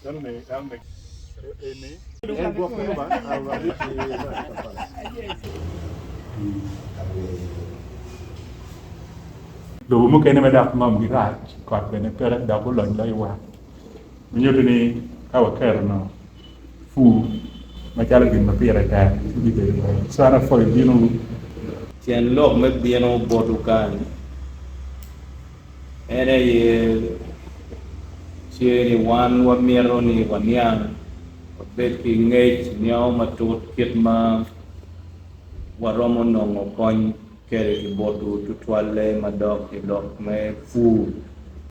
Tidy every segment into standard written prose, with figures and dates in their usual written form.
Lobo mukene ma dok ngomgi rac, kot bene peke dok gulony loyo wa. Ma nyuto ni ka waketo nongo pur macalo gin ma pire tek ci bibedo ber. So an apwoyo binowu. Tyen lok me bino botwu kany en aye tye ni wan wamito ni waniang, wabed ki ngec, niango matut kit ma waromo nongo kony kwede ki botwu tutwalle madok i lok me pur.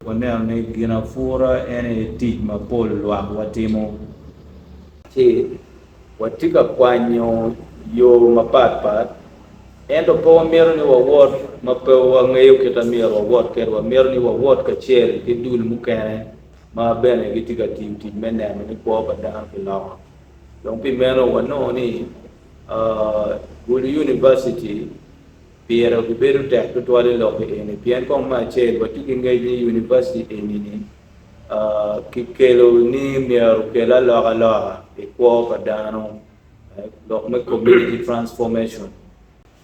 Waneno ni ginapura en aye tic ma pol lwak watimo. Ci watye ka kwanyo yo mapatpat, ento pe wamito ni wawot ma pe wangeyo kit ma myero wawot kwede. Wamito ni wawot kacel ki dul mukene ma bene gitye ka tiyo tic me neno ni kwo pa dano kiloko. Dong pi meno wanongo ni Gulu University pire obibedo tek tutwal i lok eni pien kong me acel watye ki ngec ni university eni-ni kikelo ni myero okel alokaloka i kwo pa dano, lok me community transformation.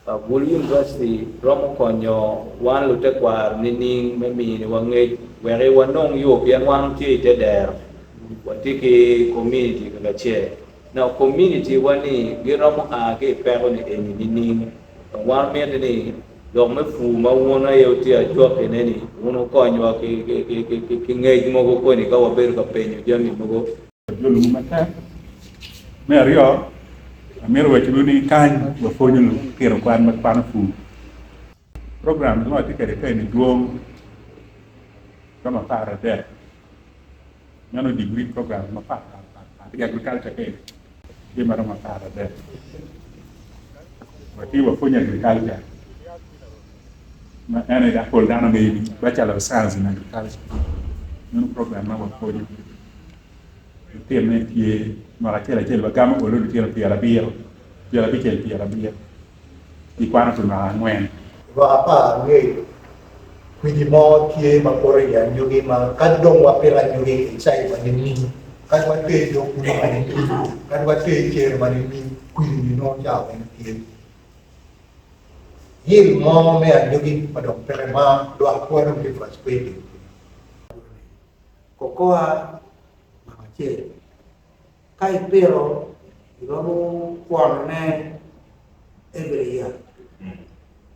Gulu University romo konyo wan lutekwaro nining me miniwa ngec wek wanong yo pien wan watye i te dero, watye ki community kacel. Now community wa ni giromo a ki i peko ni eni nining? Dong wan miti ni lok me pur ma wun aye wutye ajwaki ne ni wun wukonywa ki ngec mogo koni ka wabedo ka penyo jami mogo. Ajolowu matek. Me aryo, amito wacciwu ni kany wapwonyo lutino kwan ma kwano pur. Programs ma watye kwede kany-ni dwong romo aparadek. Meno degree programs mapat pat pat pat i agriculture kene tye maromo 13. Watye wapwonyo agriculture ma en aye dok pol dano ngeyo ni Bachelor of Science in Agriculture. Meno program ma wapwonyo. Lutine tye mwaka acel acel wagamo olo lutino pyerabiro, pyerabicel pyerabiro. Gikwano pi mwaka angwen. Lwak apar angec, kwidi mo tye ma poto i anyogi ma kadi dong wapito anyogi i cai ma nining, kadi watwe i dog kulu ma nining, kadi watwe i cere ma nining, kwidi-ni nongo cawa weng tye. Yield mo me anyogi ma dong peke ma lwak pwod dong tye frustrated. Cocoa namba acel. Ka ipito iromo pwonone every year,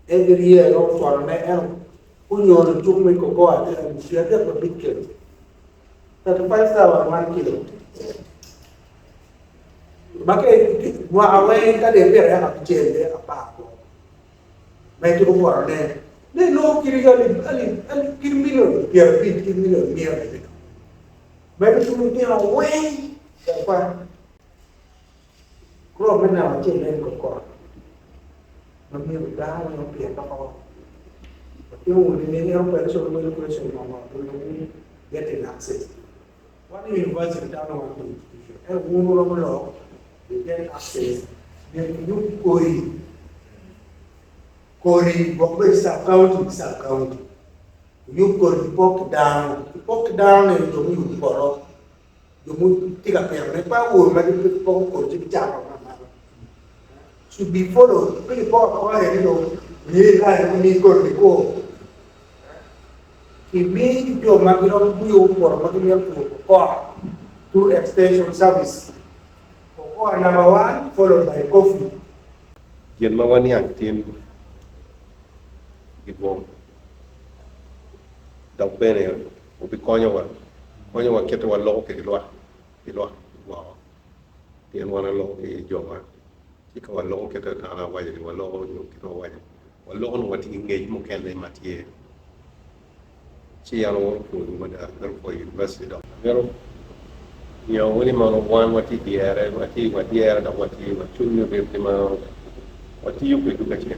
every year iromo pwonone ento onyoni cuk me cocoa tye alip 35 kilo, 35,000 one kilo ma ka mwaka weng ka dong ipito eka abicel eka apar ma ityeko pwonone ne inongo kiri alip alip kiri million 50 ki million miya bene. Medo ki lutino weng kakwan crop me namba acel en cocoa ma myero dano weng opit loko watimo wunu nining ento question wel question ngo ngo getting access wan i university dano wan ki institution ento wun wuromo lok you get access myero kiyub kodi kodi gwok bed sub county ki sub county Oyub kodi kipok ki dano, kipok ki dano ni jo muyubo poto, jo mutye ka pitone, pe awobe ma gipoko kodi ci gicato amata. Should be followed, pe kipoko apoka ni dong oye i line gumi kodi nikur. Kimi ki jo ma giromo guyubo poto ma gimito puro cocoa through extension service. Cocoa number one followed by coffee. Gin ma waniang tin gidwong. Dok bene obikonyowa, konyowa kit ma waloko kwede lwak ki lwak woko, pien wan waloko ki jowa, ci ka waloko kit ma an awaco ni waloko nyo kit ma wawaco, waloko nongo watye ki ngec mukene ma tye. Ci an aworo pwonyowu mada, amito pwoyo university dok amito ngeyowu ni mono wan watye dyere, watye wadyere dok watye wacung ni rip ni ma watiyo kwedwu kacel.